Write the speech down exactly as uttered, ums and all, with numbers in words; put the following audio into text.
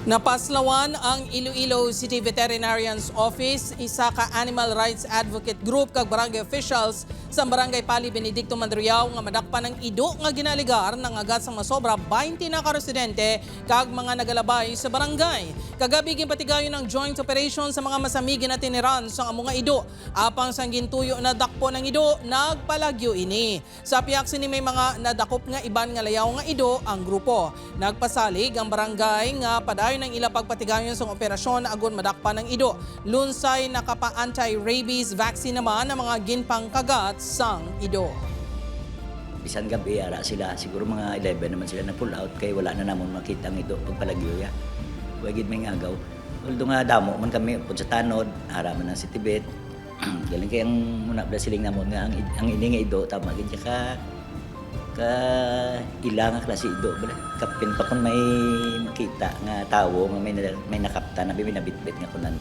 Napaslawan ang Iloilo City Veterinarian's Office, isa ka animal rights advocate group, kag barangay officials sa Barangay Pali Benedicto Mandurriao nga madakpan ang ido nga ginaalegar nangagat sang masobra twenty na ka residente kag mga nagalabay sa barangay. Kagabi, ginpatigayon ang joint operation sa mga masami ginatiniran sang amo nga ido. Apang sang gintuyo na dakpon ang ido, nagpalagyo ini. Sa pihak sini, may mga nadakop nga iban nga layaw nga ido ang grupo. Nagpasalig ang barangay nga padayon ang ila pagpatigayon sang operasyon agod madakpan ang ido. Lunsay nakapa-anti-rabies vaccine naman ang mga ginpangkagat sang ido. Bisan gab-i ara sila, siguro mga eleven naman sila nag-pull out kay wala na namon makita ang ido pagpalagyo ya. Wa gid may ngagaw. Although nga damo man kami upod sa tanod, ara man ang si Tibet. Galing kay ang muna bala siling namon nga ang id-, ang ini nga ido tama gid siya ka, ka ila nga klase ido bala. Kapin pa kung may makita nga tawo nga may na-, may nakaptan, abi may nabitbit nga kunan.